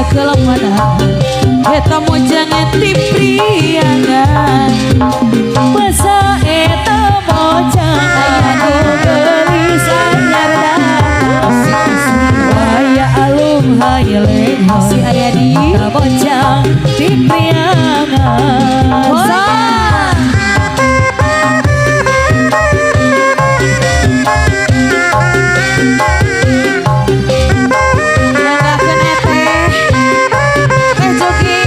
Kelemahan eta mojang ti Priangan. Basa eta mojang anu geulis anyar datang. Aya alum haye Si aya di eta mojang ti Priangan. Wah. Nyanggakeun eteh. Teh Jogi.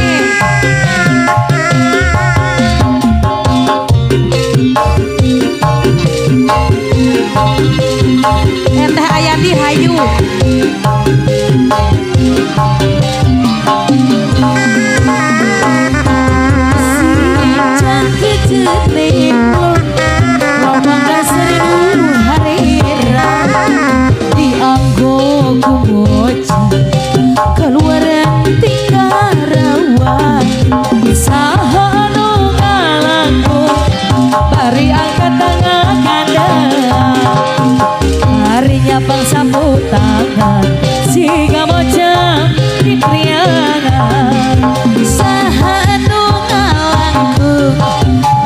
Eteh aya di hayu. Si kejet nemplon lomba seribu harira dianggo ku bocah keluaran tingarawan. Saha anu ngalangkung bari angkat tangan kandang, bari nyapang sapu tangan siga mojang di Priangan. Saha anu ngalangkung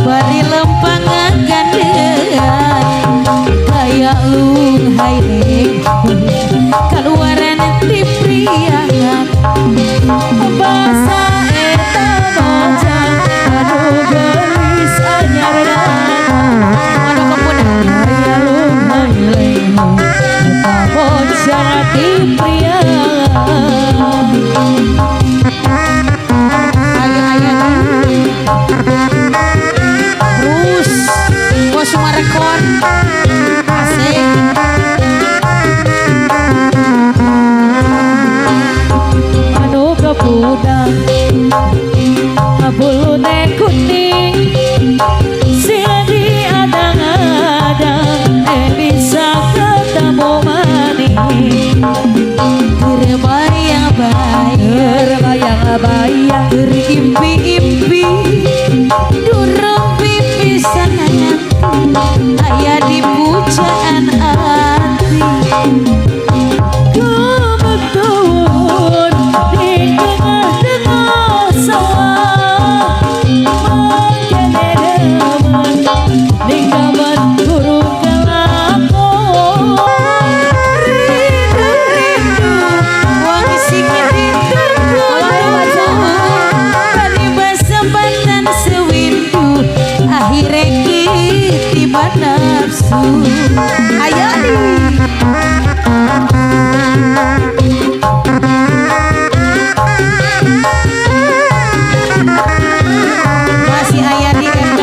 bari lempang gandean kaya lunghai keluaran ti Priangan. Basa eta mojang anu geulis anyar datang. Anu kepunah Aya lunghai leho eta mojang ti Priangan. Ayo aya di terus bos Sumarekon asik. Anu kepudang bulune kuning sing diadang-adang bisa ketemu maning. Terbayang-bayang, terbayang-bayang, berimpi-impi durung pipisan aya di pujaan hati. Kebetulan di tengah-tengah sawah mangkene demen ning taman burung kelakon. Rindu-rindu wong sing ditunggu-tunggu bali basempatan sewindu akhire ketiba nafsu. Ayo di masih aya di MT.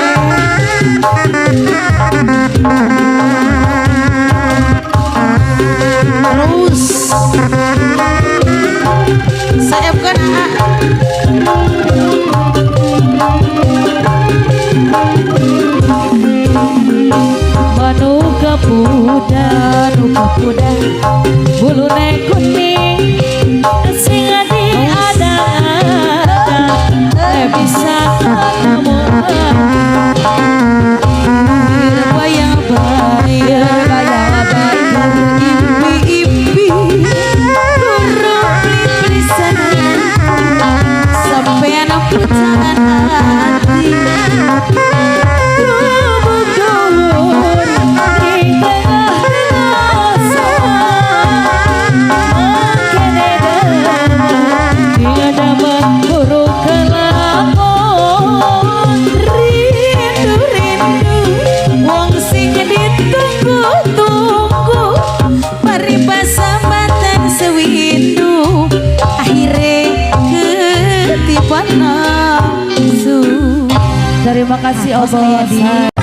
Terus sayapkan Manu kepudan anu kepudan bulune kuning sing diadang-adang bisa ketemu. Terbayang-bayang, Terbayang-bayang, berimpi-impi durung plit-plisan sampean pujaan hati. Kebetulan di tengah-tengah sawah mangkene demen diadaman burung kelakon. Rindu-rindu wong sing ditunggu-tunggu paribasambatan sewindu akhire ketiban nafsu. Terima kasih Atos aya Obos. di.